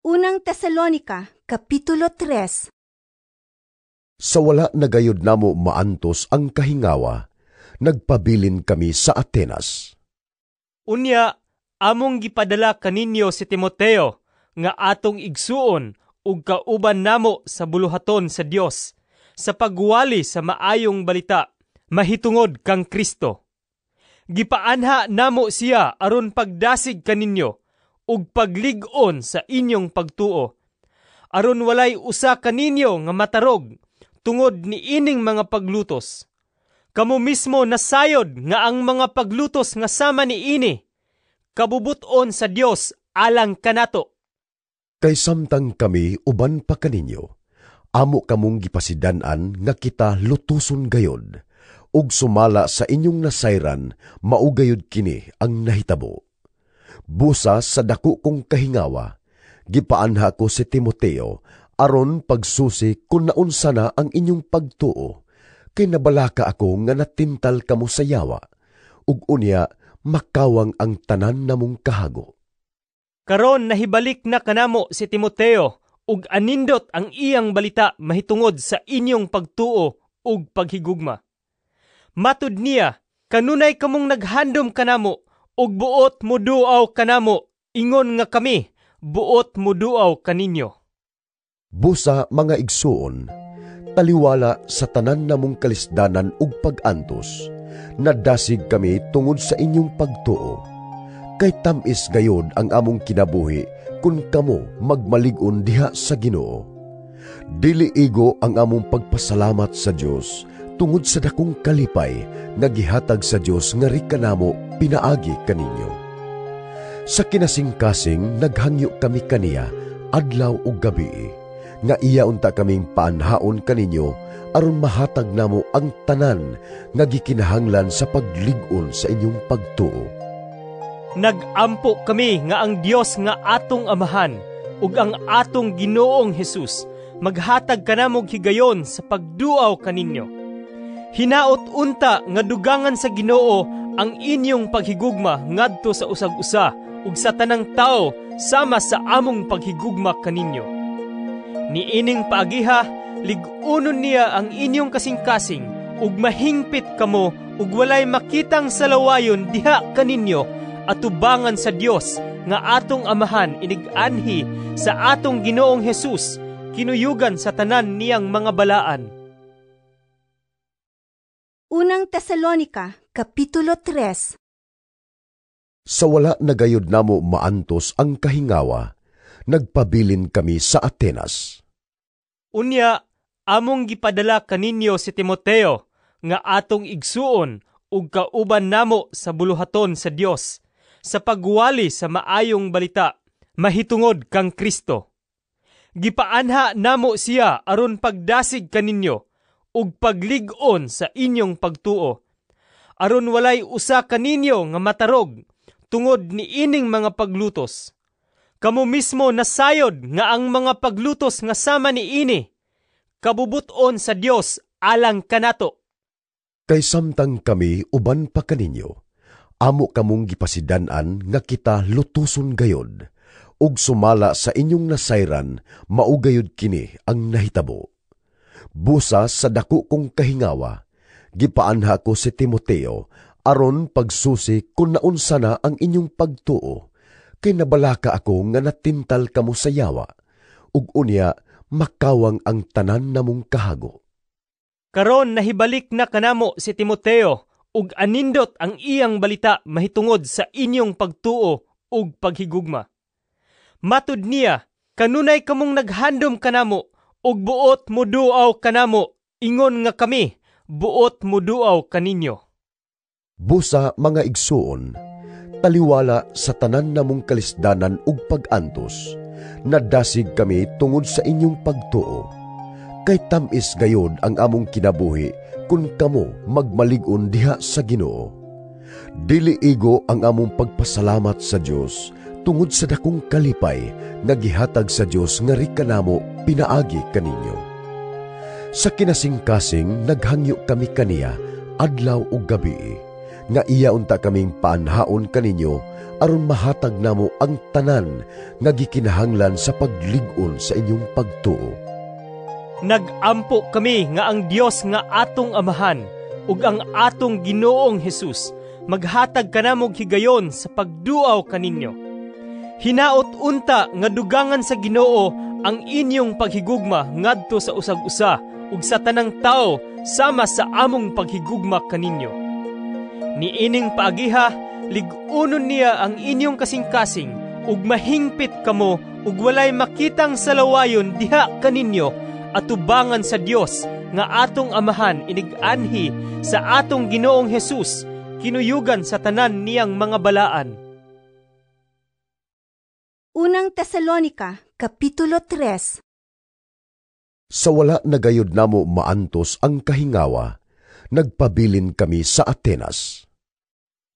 Unang Tesalonika, Kapitulo 3. Sa wala na gayud namo maantos ang kahingawa, nagpabilin kami sa Atenas. Unya, among gipadala kaninyo si Timoteo nga atong igsuon ug kauban namo sa buluhaton sa Dios sa pagwali sa maayong balita mahitungod kang Kristo. Gipaanha namo siya aron pagdasig kaninyo ug paglig-on sa inyong pagtuo, aron walay usa kaninyo nga matarog tungod niining mga paglutos. Kamo mismo nasayod nga ang mga paglutos nga sama niini kabubut-on sa Dios alang kanato. Kay samtang kami uban pa kaninyo, amo kamong gipasidan-an nga kita lutuson gayod, ug sumala sa inyong nasayran, mao gayud kini ang nahitabo. Busa sa dako kong kahingawa, gipaanha ko si Timoteo aron pagsusi kung naunsa na ang inyong pagtuo, kay nabalaka ako nga natintal kamo sa yawa, ug unya makawang ang tanan namong kahago. Karon nahibalik na kanamo si Timoteo ug anindot ang iyang balita mahitungod sa inyong pagtuo ug paghigugma. Matud niya, kanunay kamong naghandom kanamo ug buot moduaw kanamo, ingon nga kami buot moduaw kaninyo. Busa, mga igsuon, taliwala sa tanan namong kalisdanan ug pag-antos, nadasig kami tungod sa inyong pagtuo. Kay tam-is gayod ang among kinabuhi kung kamo magmalig-on diha sa Ginoo. Dili igo ang among pagpasalamat sa Dios tungod sa dakong kalipay nga gihatag sa Dios ngari kanamo pinaagi kaninyo. Sa kinasingkasing naghangyo kami kaniya adlaw ug gabi nga iya unta kaming paanhaon kaninyo aron mahatag namo ang tanan nga gikinahanglan sa paglig-on sa inyong pagtuo. Nagampo kami nga ang Dios nga atong Amahan ug ang atong Ginoong Hesus maghatag kanamog higayon sa pagduaw kaninyo. Hinaot unta nga dugangan sa Ginoo ang inyong paghigugma ngadto sa usag-usa ug sa tanang tawo sama sa among paghigugma kaninyo. Niining paagiha, lig-unon niya ang inyong kasing-kasing ug mahingpit kamo ug walay makitang salawayon diha kaninyo atubangan sa Dios nga atong Amahan inig-anhi sa atong Ginoong Hesus kinuyugan sa tanan niyang mga balaan. Unang Tesalonika, Kapitulo 3. Sa wala na gayud namo maantos ang kahingawa, nagpabilin kami sa Atenas. Unya, among gipadala kaninyo si Timoteo nga atong igsuon ug kauban namo sa buluhaton sa Dios sa pagwali sa maayong balita mahitungod kang Kristo. Gipaanha namo siya aron pagdasig kaninyo ug paglig-on sa inyong pagtuo, aron walay usa kaninyo nga matarog tungod niining mga paglutos. Kamo mismo nasayod nga ang mga paglutos nga sama niini kabubut-on sa Dios alang kanato. Kay samtang kami uban pa kaninyo, amo kamong gipasidan-an nga kita lutuson gayod, ug sumala sa inyong nasayran, mao gayud kini ang nahitabo. Busa sa dako kong kahingawa, gipaanha ko si Timoteo aron pagsusi kung naunsa na ang inyong pagtuo, kay nabalaka ako nga natintal kamo sa yawa, ug unya makawang ang tanan namong kahago. Karon nahibalik na kanamo si Timoteo ug anindot ang iyang balita mahitungod sa inyong pagtuo ug paghigugma. Matud niya, kanunay kamong naghandom kanamo ug buot moduaw kanamo, ingon nga kami buot moduaw kaninyo. Busa, mga igsuon, taliwala sa tanan namong kalisdanan ug pag-antos, nadasig kami tungod sa inyong pagtuo. Kay tam-is gayod ang among kinabuhi kung kamo magmalig-on diha sa Ginoo. Dili igo ang among pagpasalamat sa Dios tungod sa dakong kalipay nga gihatag sa Dios ngari kanamo pinaagi kaninyo. Sa kinasingkasing naghangyo kami kaniya adlaw ug gabi nga nga iya unta kaming paanhaon kaninyo aron mahatag namo ang tanan nga gikinahanglan sa paglig-on sa inyong pagtuo. Nagampo kami nga ang Dios nga atong Amahan ug ang atong Ginoong Hesus maghatag kanamog higayon sa pagduaw kaninyo. Hinaot unta nga dugangan sa Ginoo ang inyong paghigugma ngadto sa usag-usa ug sa tanang tawo sama sa among paghigugma kaninyo. Niining paagiha, lig-unon niya ang inyong kasing-kasing ug mahingpit kamo ug walay makitang salawayon diha kaninyo atubangan sa Dios nga atong Amahan inig-anhi sa atong Ginoong Hesus kinuyugan sa tanan niyang mga balaan. Unang Tesalonika, Kapitulo 3. Sa wala na gayud namo maantos ang kahingawa, nagpabilin kami sa Atenas.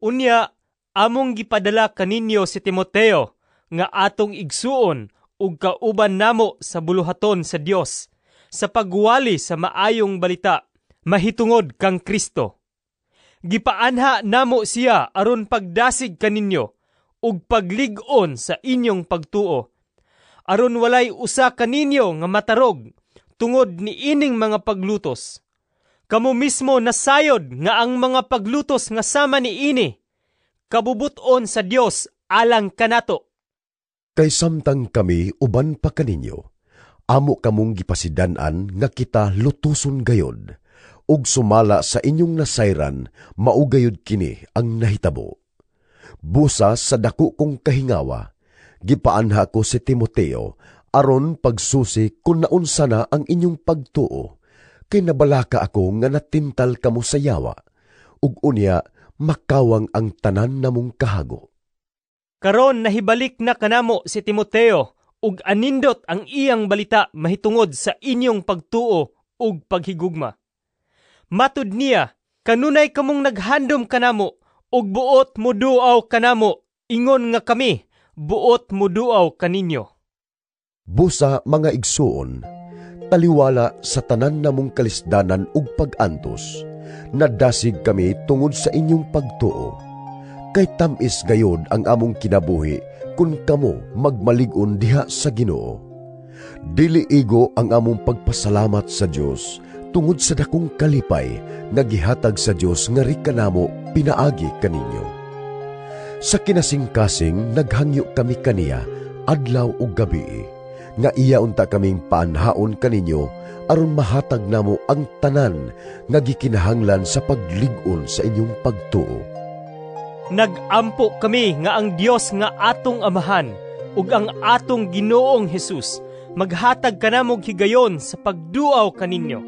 Unya, among gipadala kaninyo si Timoteo nga atong igsuon ug kauban namo sa buluhaton sa Dios sa pagwali sa maayong balita mahitungod kang Kristo. Gipaanha namo siya aron pagdasig kaninyo ug paglig-on sa inyong pagtuo, aron walay usa kaninyo nga matarog tungod niining mga paglutos. Kamo mismo nasayod nga ang mga paglutos nga sama niini kabubuton sa Dios alang kanato. Kay samtang kami uban pa kaninyo, amo kamong gipasidan-an nga kita lutuson gayod, ug sumala sa inyong nasayran, mao gayud kini ang nahitabo. Busa sa dako kong kahingawa, gipaanha ko si Timoteo aron pagsusi kung naunsa na ang inyong pagtuo, kay nabalaka ako nga natintal kamo sa yawa, ug unya makawang ang tanan namong kahago. Karon nahibalik na kanamo si Timoteo ug anindot ang iyang balita mahitungod sa inyong pagtuo ug paghigugma. Matud niya, kanunay kamong naghandom kanamo ug buot moduaw kanamo, ingon nga kami buot moduaw kaninyo. Busa mga igsuon, taliwala sa tanan namong kalisdanan ug pag-antos, nadasig kami tungod sa inyong pagtuo. Kay tam-is gayod ang among kinabuhi kung kamo magmalig-on diha sa Ginoo. Dili igo ang among pagpasalamat sa Dios tungod sa dakong kalipay nga gihatag sa Dios nga kanamo pinaagi kaninyo. Sa kinasingkasing naghangyo kami kaniya adlaw ug gabi, nga iya unta kaming paanhaon kaninyo aron mahatag namo ang tanan nga gikinahanglan sa paglig-on sa inyong pagtuo. Nagampo kami nga ang Dios nga atong Amahan ug ang atong Ginoong Hesus maghatag kanamog higayon sa pagduaw kaninyo.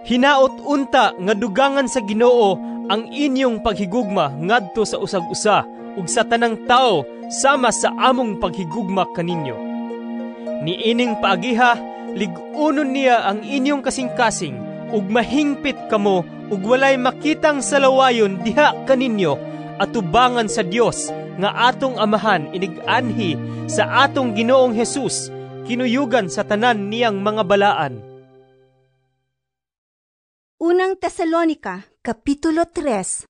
Hinaot unta nga dugangan sa Ginoo ang inyong paghigugma ngadto sa usag-usa ug sa tanang tawo sama sa among paghigugma kaninyo. Niining paagiha, lig-unon niya ang inyong kasing-kasing ug mahingpit kamo ug walay makitang salawayon diha kaninyo atubangan sa Dios nga atong Amahan inig-anhi sa atong Ginoong Hesus kinuyugan sa tanan niyang mga balaan. Unang Tesalonika, Kapitulo 3.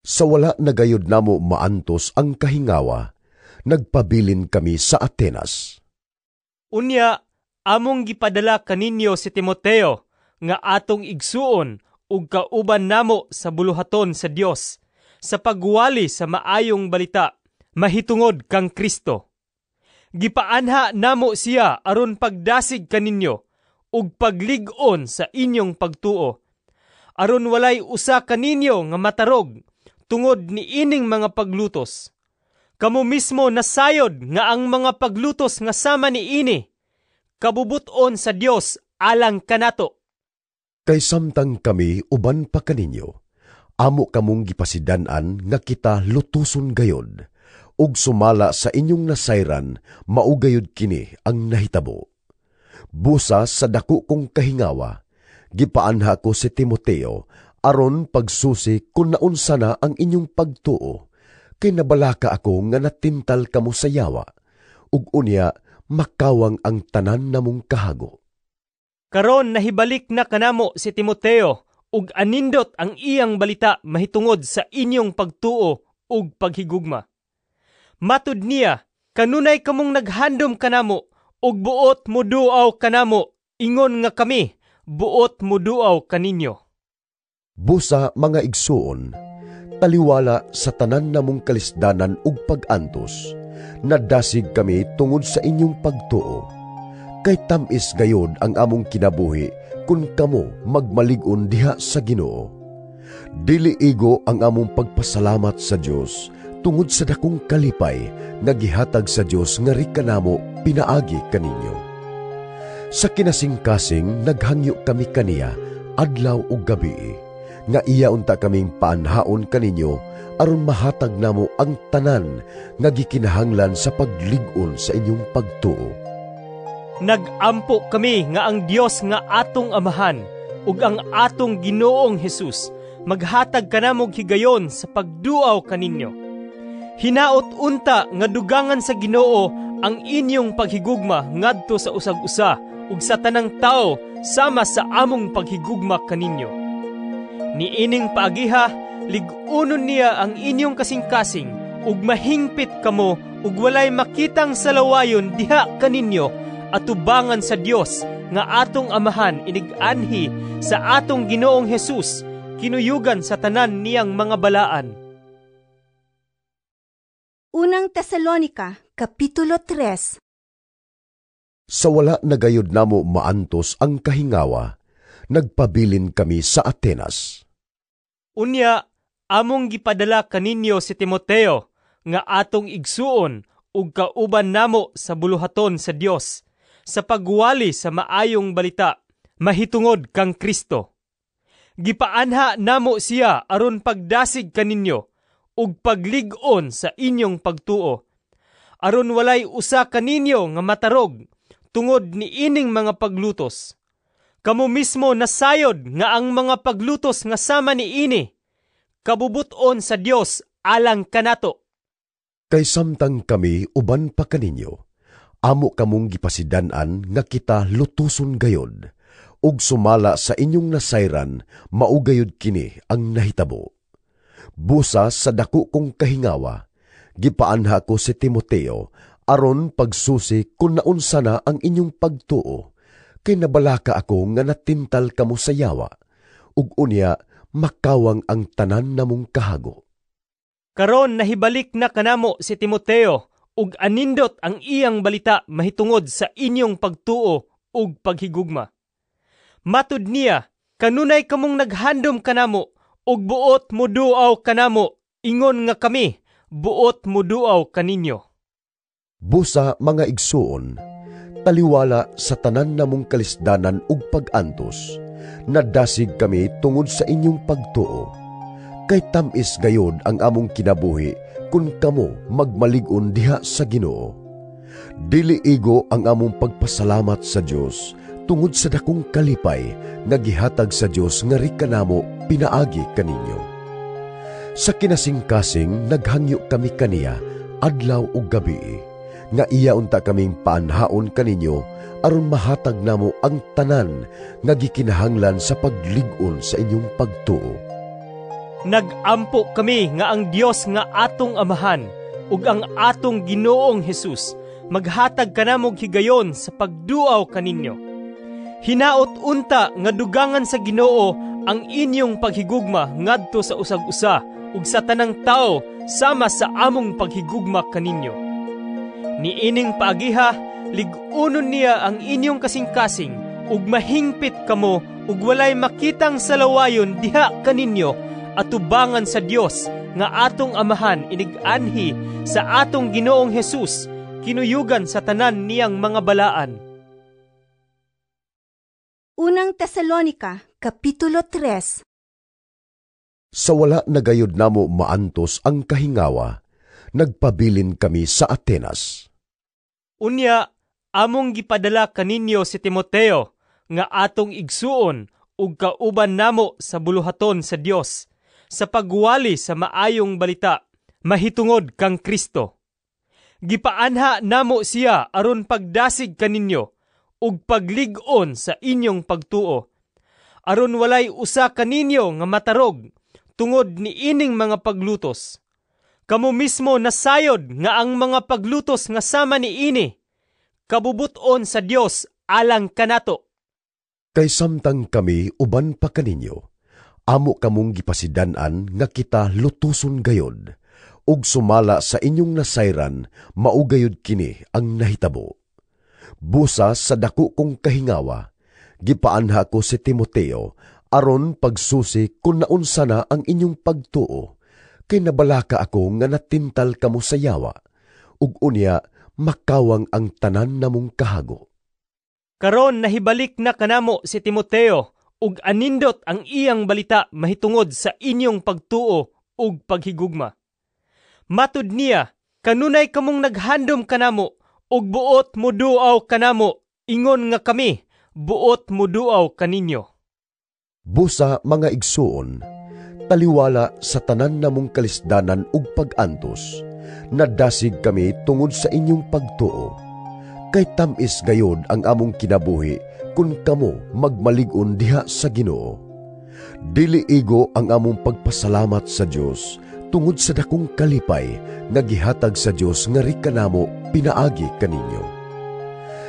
Sa wala na gayud namo maantos ang kahingawa, nagpabilin kami sa Atenas. Unya, among gipadala kaninyo si Timoteo nga atong igsuon ug kauban namo sa buluhaton sa Dios sa pagwali sa maayong balita mahitungod kang Kristo. Gipaanha namo siya aron pagdasig kaninyo ug paglig-on sa inyong pagtuo, aron walay usa kaninyo nga matarog tungod niining mga paglutos. Kamo mismo nasayod nga ang mga paglutos nga sama niini kabubuton sa Dios alang kanato. Kay samtang kami uban pa kaninyo, amo kamong gipasidan-an nga kita lutuson gayod, ug sumala sa inyong nasayran, mao gayud kini ang nahitabo. Busa sa dako kong kahingawa, gipaanha ko si Timoteo aron pagsusi kung naunsa na ang inyong pagtuo, kay nabalaka ako nga natintal kamo sa yawa, ug unya makawang ang tanan namong kahago. Karon nahibalik na kanamo si Timoteo ug anindot ang iyang balita mahitungod sa inyong pagtuo ug paghigugma. Matud niya, kanunay kamong naghandom kanamo ug buot moduaw kanamo, ingon nga kami buot moduaw kaninyo. Busa, mga igsuon, taliwala sa tanan namong kalisdanan ug pag-antos, nadasig kami tungod sa inyong pagtuo. Kay tam-is gayod ang among kinabuhi kung kamo magmalig-on diha sa Ginoo. Dili igo ang among pagpasalamat sa Dios tungod sa dakong kalipay nga gihatag sa Dios ngari kanamo pinaagi kaninyo. Sa kinasingkasing naghangyo kami kaniya adlaw ug gabi, nga iya unta kaming paanhaon kaninyo aron mahatag namo ang tanan nga gikinahanglan sa paglig-on sa inyong pagtuo. Nagampo kami nga ang Dios nga atong Amahan ug ang atong Ginoong Hesus maghatag kanamog higayon sa pagduaw kaninyo. Hinaot unta nga dugangan sa Ginoo ang inyong paghigugma ngadto sa usag-usa ug sa tanang tawo sama sa among paghigugma kaninyo. Niining paagiha, lig-unon niya ang inyong kasing-kasing ug mahingpit kamo ug walay makitang salawayon diha kaninyo atubangan sa Dios nga atong Amahan inig-anhi sa atong Ginoong Hesus, kinuyugan sa tanan niyang mga balaan. Unang Tesalonika, Kapitulo 3. Sa wala na gayod namo maantos ang kahingawa, nagpabilin kami sa Atenas. Unya, among gipadala kaninyo si Timoteo nga atong igsuon ug kauban namo sa buluhaton sa Dios sa pagwali sa maayong balita mahitungod kang Kristo. Gipaanha namo siya aron pagdasig kaninyo ug paglig-on sa inyong pagtuo, aron walay usa kaninyo nga matarog tungod niining mga paglutos. Kamo mismo nasayod nga ang mga paglutos nga sama niini kabubuton sa Dios alang kanato. Kay samtang kami uban pa kaninyo, amo kamong gipasidan-an nga kita lutuson gayod, ug sumala sa inyong nasayran, mao gayod kini ang nahitabo. Busa sa dako kong kahingawa, gipaanha ko si Timoteo aron pagsusi kung naunsa na ang inyong pagtuo, kay nabalaka ako nga natintal kamo sa yawa, ug unya makawang ang tanan namong kahago. Karon nahibalik na kanamo si Timoteo ug anindot ang iyang balita mahitungod sa inyong pagtuo ug paghigugma. Matud niya, kanunay kamong naghandom kanamo ug buot moduaw kanamo, ingon nga kami buot moduaw kaninyo. Busa, mga igsuon, taliwala sa tanan namong kalisdanan ug pag-antos, nadasig kami tungod sa inyong pagtuo. Kay tam-is gayod ang among kinabuhi kung kamo magmalig-on diha sa Ginoo. Dili igo ang among pagpasalamat sa Dios tungod sa dakong kalipay nga gihatag sa Dios ngari kanamo pinaagi kaninyo. Sa kinasingkasing naghangyo kami kaniya adlaw ug gabi, nga iya unta kaming paanhaon kaninyo aron mahatag namo ang tanan nga gikinahanglan sa paglig-on sa inyong pagtuo. Nagampo kami nga ang Dios nga atong Amahan ug ang atong Ginoong Hesus maghatag kanamog higayon sa pagduaw kaninyo. Hinaot unta nga dugangan sa Ginoo ang inyong paghigugma ngadto sa usag-usa ug sa tanang tawo sama sa among paghigugma kaninyo. Niining paagiha, lig-unon niya ang inyong kasing-kasing ug mahingpit kamo ug walay makitang salawayon diha kaninyo atubangan sa Dios nga atong Amahan inig-anhi sa atong Ginoong Hesus, kinuyugan sa tanan niyang mga balaan. Unang Tesalonika, Kapitulo 3. Sa wala na gayod namo maantos ang kahingawa, nagpabilin kami sa Atenas. Unya, among gipadala kaninyo si Timoteo nga atong igsuon ug kauban namo sa buluhaton sa Dios sa pagwali sa maayong balita mahitungod kang Kristo. Gipaanha namo siya aron pagdasig kaninyo ug paglig-on sa inyong pagtuo, aron walay usa kaninyo nga matarog tungod niining mga paglutos. Kamo mismo nasayod nga ang mga paglutos nga sama niini kabubuton sa Dios alang kanato. Kay samtang kami uban pa kaninyo, amo kamong gipasidan-an nga kita lutuson gayod, ug sumala sa inyong nasayran, mao gayud kini ang nahitabo. Busa sa dako kong kahingawa, gipaanha ko si Timoteo aron pagsusi kung naunsa na ang inyong pagtuo, kay nabalaka ako nga natintal kamo sa yawa, ug unya makawang ang tanan namong kahago. Karon nahibalik na kanamo si Timoteo ug anindot ang iyang balita mahitungod sa inyong pagtuo ug paghigugma. Matud niya, kanunay kamong naghandom kanamo ug buot moduaw kanamo, ingon nga kami buot moduaw kaninyo. Busa mga igsuon, taliwala sa tanan namong kalisdanan ug pag-antos, nadasig kami tungod sa inyong pagtuo. Kay tam-is gayod ang among kinabuhi kung kamo magmalig-on diha sa Ginoo. Dili igo ang among pagpasalamat sa Dios tungod sa dakong kalipay nga gihatag sa Dios nga kanamo pinaagi kaninyo.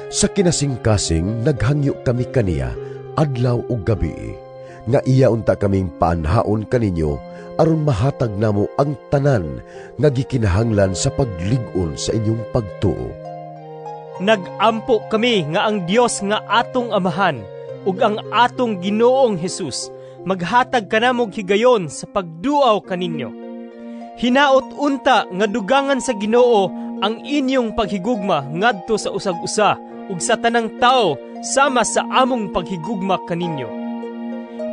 Sa kinasingkasing naghangyo kami kaniya adlaw ug gabi, nga iya unta kaming paanhaon kaninyo aron mahatag namo ang tanan nga gikinahanglan sa paglig-on sa inyong pagtuo. Nagampo kami nga ang Dios nga atong Amahan ug ang atong Ginoong Hesus maghatag kanamog higayon sa pagduaw kaninyo. Hinaot unta nga dugangan sa Ginoo ang inyong paghigugma ngadto sa usag-usa ug sa tanang tawo sama sa among paghigugma kaninyo.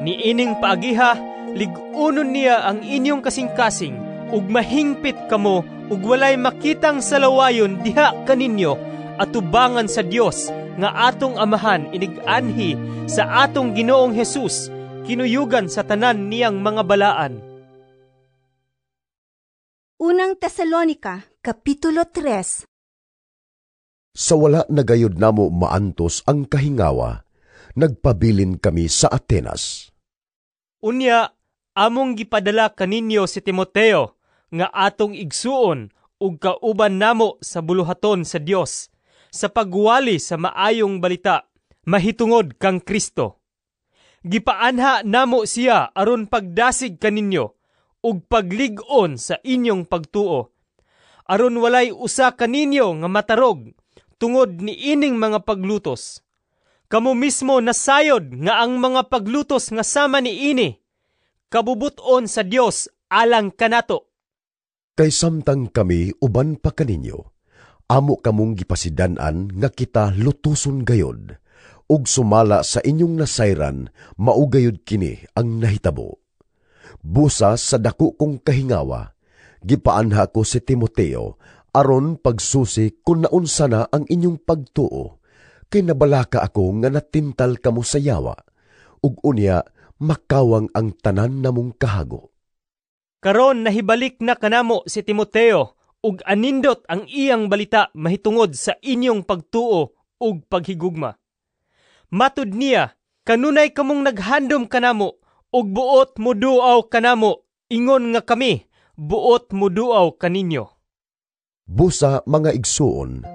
Niining paagiha, lig-unon niya ang inyong kasing-kasing ug mahingpit kamo ug walay makitang salawayon diha kaninyo atubangan sa Dios nga atong Amahan inig-anhi sa atong Ginoong Hesus kinuyugan sa tanan niyang mga balaan. Unang Tesalonika, Kapitulo 3. Sa wala na gayud namo maantos ang kahingawa, nagpabilin kami sa Atenas. Unya, among gipadala kaninyo si Timoteo nga atong igsuon ug kauban namo sa buluhaton sa Dios sa pagwali sa maayong balita mahitungod kang Kristo. Gipaanha namo siya aron pagdasig kaninyo ug paglig-on sa inyong pagtuo, aron walay usa kaninyo nga matarog tungod niining mga paglutos. Kamo mismo nasayod nga ang mga paglutos nga sama niini kabubuton sa Dios alang kanato. Kay samtang kami uban pa kaninyo, amo kamong gipasidan-an nga kita lutuson gayod, ug sumala sa inyong nasayran, mao gayud kini ang nahitabo. Busa sa dako kong kahingawa, gipaanha ko si Timoteo aron pagsusi kung naunsa na ang inyong pagtuo, kay nabalaka ako nga natintal kamo sa yawa, ug unya makawang ang tanan namong kahago. Karon nahibalik na kanamo si Timoteo ug anindot ang iyang balita mahitungod sa inyong pagtuo ug paghigugma. Matud niya, kanunay kamong naghandom kanamo ug buot moduaw kanamo, ingon nga kami buot moduaw kaninyo. Busa mga igsuon,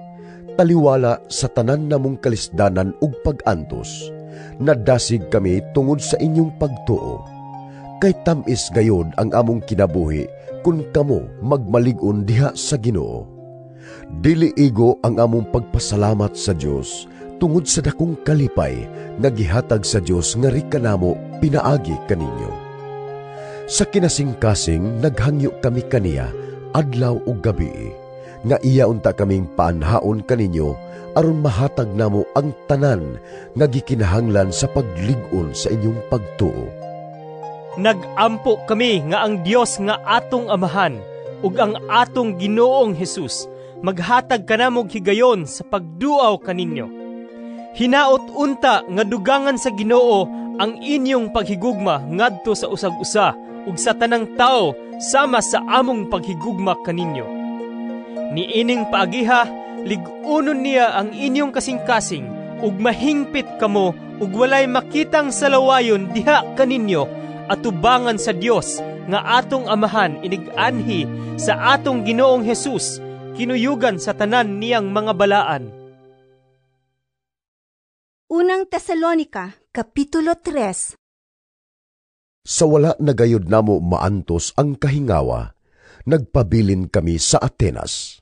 taliwala sa tanan namong kalisdanan ug pag-antos, nadasig kami tungod sa inyong pagtuo. Kay tam-is gayod ang among kinabuhi kung kamo magmalig-on diha sa Ginoo. Dili igo ang among pagpasalamat sa Dios tungod sa dakong kalipay nga gihatag sa Dios nga kanamo pinaagi kaninyo. Sa kinasingkasing naghangyo kami kaniya adlaw ug gabi, nga iya unta kaming paanhaon kaninyo aron mahatag namo ang tanan nga gikinahanglan sa paglig-on sa inyong pagtuo. Nagampo kami nga ang Dios nga atong Amahan ug ang atong Ginoong Hesus maghatag kanamog higayon sa pagduaw kaninyo. Hinaot unta nga dugangan sa Ginoo ang inyong paghigugma ngadto sa usag-usa ug sa tanang tawo sama sa among paghigugma kaninyo. Niining paagiha, lig-unon niya ang inyong kasing-kasing ug mahingpit kamo ug walay makitang salawayon diha kaninyo atubangan sa Dios nga atong Amahan inig-anhi sa atong Ginoong Hesus kinuyugan sa tanan niyang mga balaan. Unang Tesalonika, Kapitulo 3. Sa wala na gayud namo maantos ang kahingawa, nagpabilin kami sa Atenas.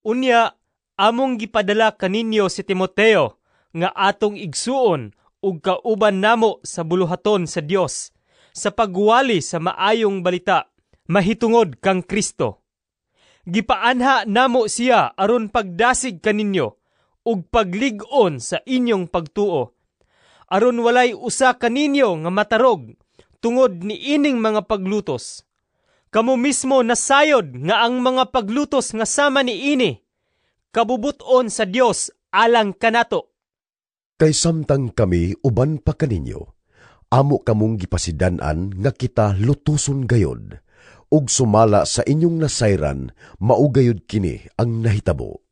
Unya, among gipadala kaninyo si Timoteo nga atong igsuon ug kauban namo sa buluhaton sa Dios sa pagwali sa maayong balita mahitungod kang Kristo. Gipaanha namo siya aron pagdasig kaninyo ug paglig-on sa inyong pagtuo, aron walay usa kaninyo nga matarog tungod niining mga paglutos. Kamo mismo nasayod nga ang mga paglutos nga sama niini kabubuton sa Dios alang kanato. Kay samtang kami uban pa kaninyo, amo kamong gipasidan-an nga kita lutuson gayod, ug sumala sa inyong nasayran, mao gayud kini ang nahitabo.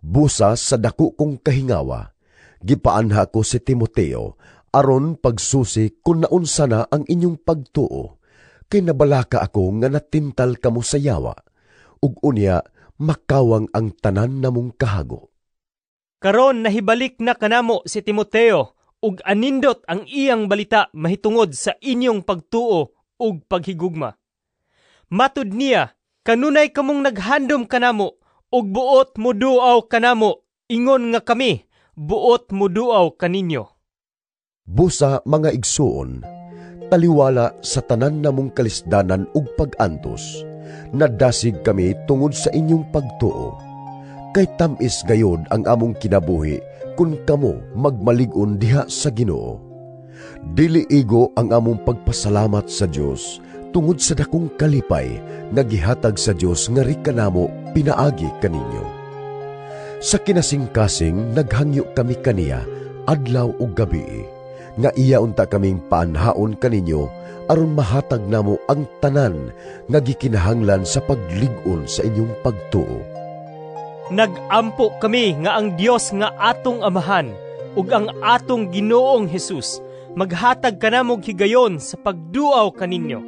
Busa sa dako kong kahingawa, gipaanha ko si Timoteo aron pagsusi kung naunsa na ang inyong pagtuo, kay nabalaka ako nga natintal kamo sa yawa, ug unya makawang ang tanan namong kahago. Karon nahibalik na kanamo si Timoteo ug anindot ang iyang balita mahitungod sa inyong pagtuo ug paghigugma. Matud niya, kanunay kamong naghandom kanamo ug buot moduaw kanamo, ingon nga kami buot moduaw kaninyo. Busa mga igsuon, taliwala sa tanan namong kalisdanan ug pag-antos, nadasig kami tungod sa inyong pagtuo. Kay tam-is gayod ang among kinabuhi kung kamo magmalig-on diha sa Ginoo. Dili igo ang among pagpasalamat sa Dios tungod sa dakong kalipay nga gihatag sa Dios nga kanamo pinaagi kaninyo. Sa kinasingkasing naghangyo kami kaniya adlaw ug gabi, nga iya unta kaming paanhaon kaninyo aron mahatag namo ang tanan nga gikinahanglan sa paglig-on sa inyong pagtuo. Nagampo kami nga ang Dios nga atong Amahan ug ang atong Ginoong Hesus maghatag kanamog higayon sa pagduaw kaninyo.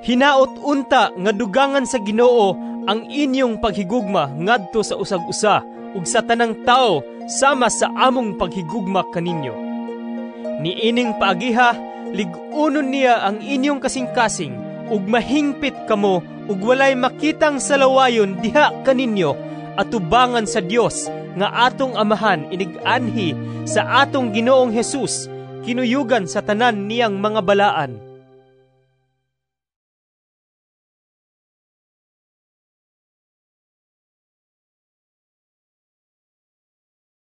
Hinaot unta nga dugangan sa Ginoo ang inyong paghigugma ngadto sa usag-usa ug sa tanang tawo sama sa among paghigugma kaninyo. Niining paagiha, lig-unon niya ang inyong kasing-kasing ug mahingpit kamo ug walay makitang salawayon diha kaninyo atubangan sa Dios nga atong Amahan inig-anhi sa atong Ginoong Hesus kinuyugan sa tanan niyang mga balaan.